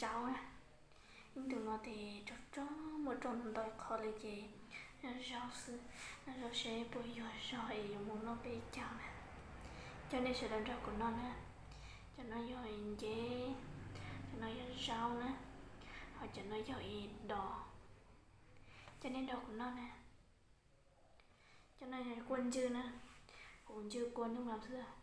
zaub na. Ib tug no ces tso tso muaj rau ntau ntau qhov li ces noj zaub xwb, noj zaub seb puas yuag zog es yuav mus noj peb caug na. Coj nej sawv daws nrog kuv noj na. Cov no yog nceb, cov no yog zaub na, ho cov no yog ib dos. Coj nej nrog kuv noj na. Cov no yog kua ntswg na, kuv ntswg kua nub no xwb.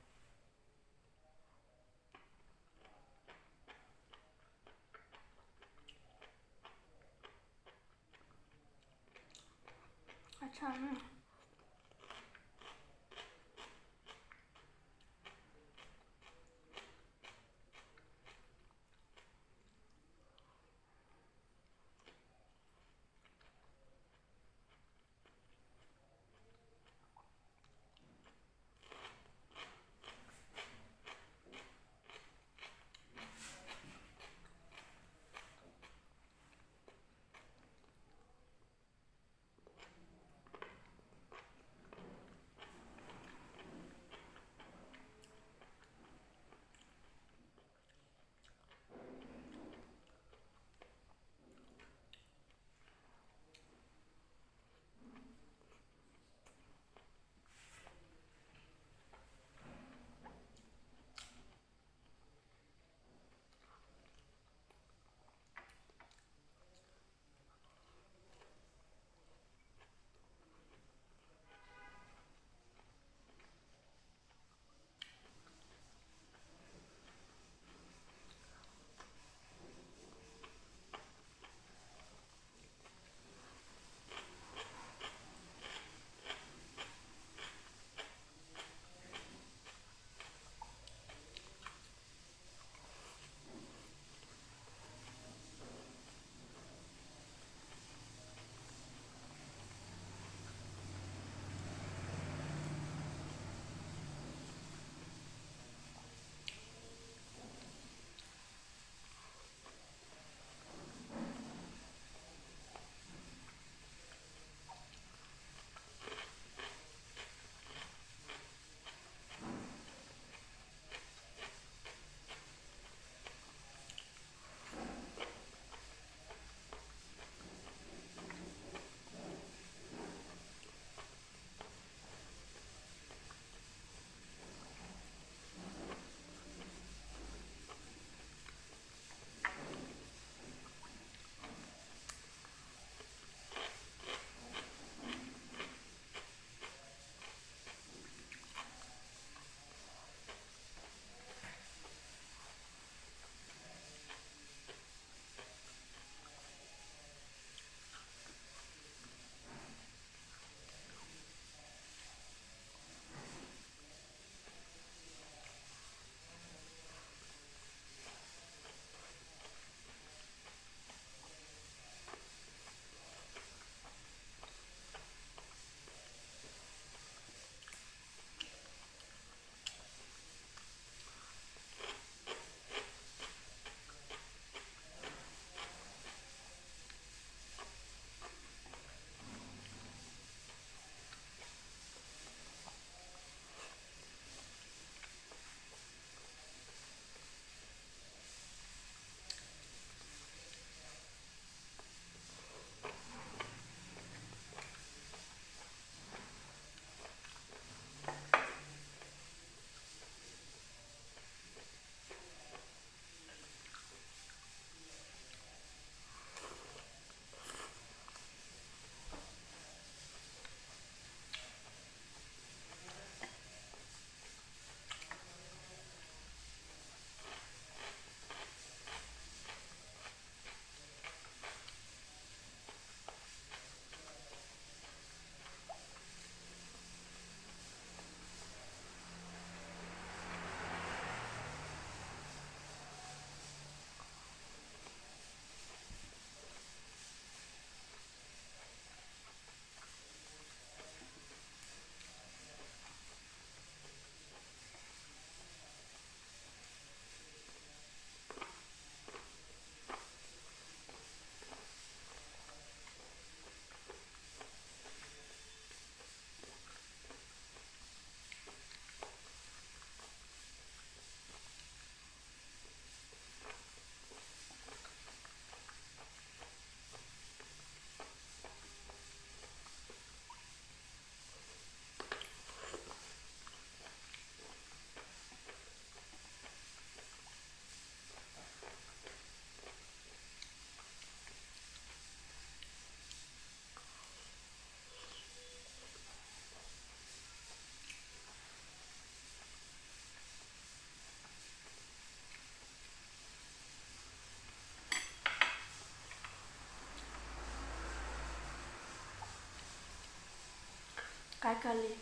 Pab kawg li.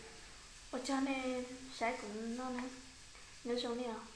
Ua tsaug nej saib kuv no na. Nyob zoo nej os.